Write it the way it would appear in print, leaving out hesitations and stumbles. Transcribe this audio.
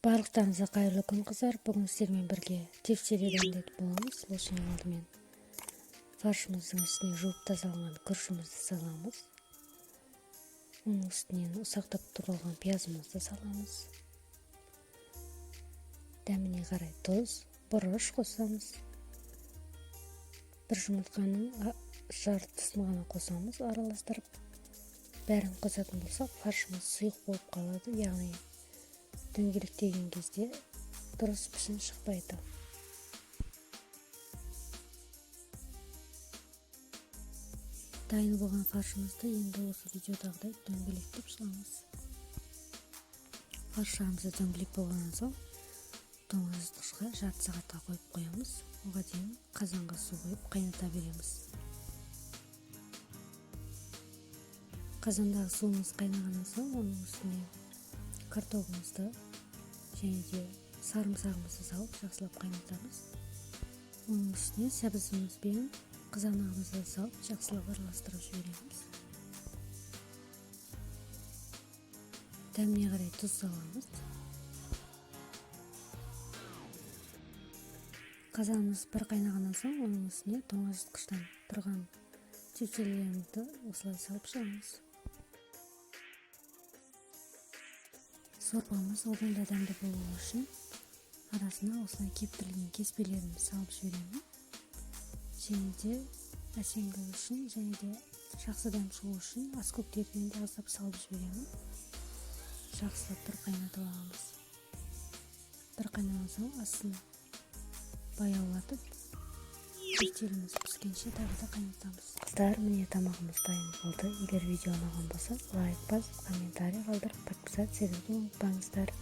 Барлықтарыңызға қайырлы күн, қыздар. Бүгін сіздермен бірге тефтели дайындайтын боламыз. Ол үшін алдымен фаршымыздың үстіне жуып тазаланған күрішімізді саламыз. Оның үстінен ұсақтап туралған пиязымызды саламыз. Дәміне қарай тұз, бұрыш қосамыз. Бір жұмыртқаның жартысын ғана қосамыз, араластырып. Бәрін қосатын болсақ, фаршымыз сұйық болып қалады, яғни дөңгелектеген кезде дұрыс пішін шықпайды. Дайын болған фаршымызды енді осы видеодағыдай дөңгелектеп шығамыз. Фаршымыз дөңгелек болғаннан соң тоңазытқышқа жарты сағатқа қойып қоямыз. Оға дейін қазанға су құйып қайната береміз. Қазандағы суымыз қайнағаннан соң оның үстіне картогымызды және де сарымсағымызды салып жақсылап қайнатамыз. Оның үстіне сәбізіміз бен қызанағымызды салып жақсылап араластырып жібереміз. Дәміне қарай тұз саламыз. Қазанымыз бір қайнағаннан соң оның үстіне тоңазытқыштан тұрған тефтелерімізді осылай салып шығамыз. Сорпамыз одан да дәмді болу үшін арасына осылай кептірілген кеспелерін салып жіберемін. Және де әсемдік үшін, және де жақсы дәм шығу үшін аскөктерден де аздап салып жіберемін. Жақсылап бір қайнатып аламыз. Бір қайнаған соң астын баяулатып, тефтеліміз піскенше тағы да қайнатамыз. Қыздар, міне тамағымыз дайын болды. Егер видео ұнаған болса, лайк басып, комментарий қалдырып, подписаться етуді ұмытпаңыздар.